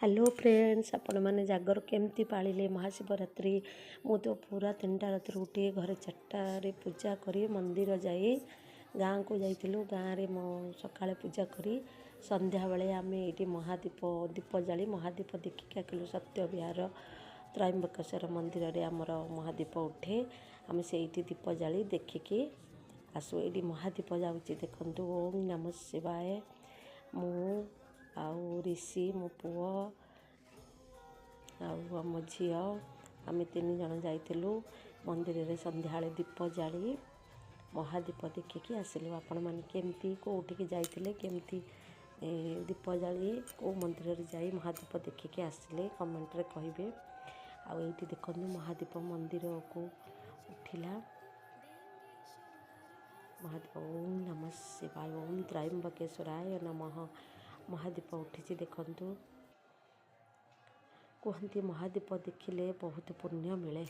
Hello friends, ଆପଣମାନେ ଜାଗର କେମିତି ପାଳିଲେ ମହାଶିବରାତ୍ରି? ମୁଁ ତ ପୁରା 3ଟା ରାତିରୁ ଉଠି ଘରେ 4ଟାରେ ପୂଜା କରି ମନ୍ଦିର ଯାଇ ଗାଁକୁ ଯାଇଥିଲୁ। ଗାଁରେ ମୁଁ ସକାଳେ ପୂଜା କରି ସନ୍ଧ୍ୟାବେଳେ ଆମେ ଏଇଠି ମହାଦୀପ ଦୀପ ଜାଳି ମହାଦୀପ ଦେଖିକି ଆସିଲୁ। ସତ୍ୟବିହାର ତ୍ରୟମ୍ବକେଶ୍ୱର ମନ୍ଦିରରେ ଆମର ମହାଦୀପ ଉଠେ, ଆମେ ସେଇଠି ଦୀପ ଜାଳି ଦେଖିକି ଆସୁ। ଏଇଠି ମହାଦୀପ ଯାଉଛି ଦେଖନ୍ତୁ। ଓମ୍ ନମ ଶିବାୟ। ମୁଁ ଆଉ ରିଷି, ମୋ ପୁଅ ଆଉ ଆମ ଝିଅ, ଆମେ 3 ଜଣ ଯାଇଥିଲୁ ମନ୍ଦିରରେ। ସନ୍ଧ୍ୟାବେଳେ ଦୀପ ଜାଳି ମହାଦୀପ ଦେଖିକି ଆସିଲୁ। ଆପଣମାନେ କେମିତି କେଉଁଠିକି ଯାଇଥିଲେ, କେମିତି ଦୀପ ଜାଳି କେଉଁ ମନ୍ଦିରରେ ଯାଇ ମହାଦୀପ ଦେଖିକି ଆସିଲେ, କମେଣ୍ଟରେ କହିବେ। ଆଉ ଏଇଠି ଦେଖନ୍ତୁ, ମହାଦୀପ ମନ୍ଦିରକୁ ଉଠିଲା ମହାଦୀପ। ଓମ୍ ନମ ଶିବାୟ, ଓମ୍ ତ୍ରୟମ୍ବକେଶ୍ୱରାୟ ନମଃ। ମହାଦୀପ ଉଠିଛି ଦେଖନ୍ତୁ। କୁହନ୍ତି ମହାଦୀପ ଦେଖିଲେ ବହୁତ ପୁଣ୍ୟ ମିଳେ।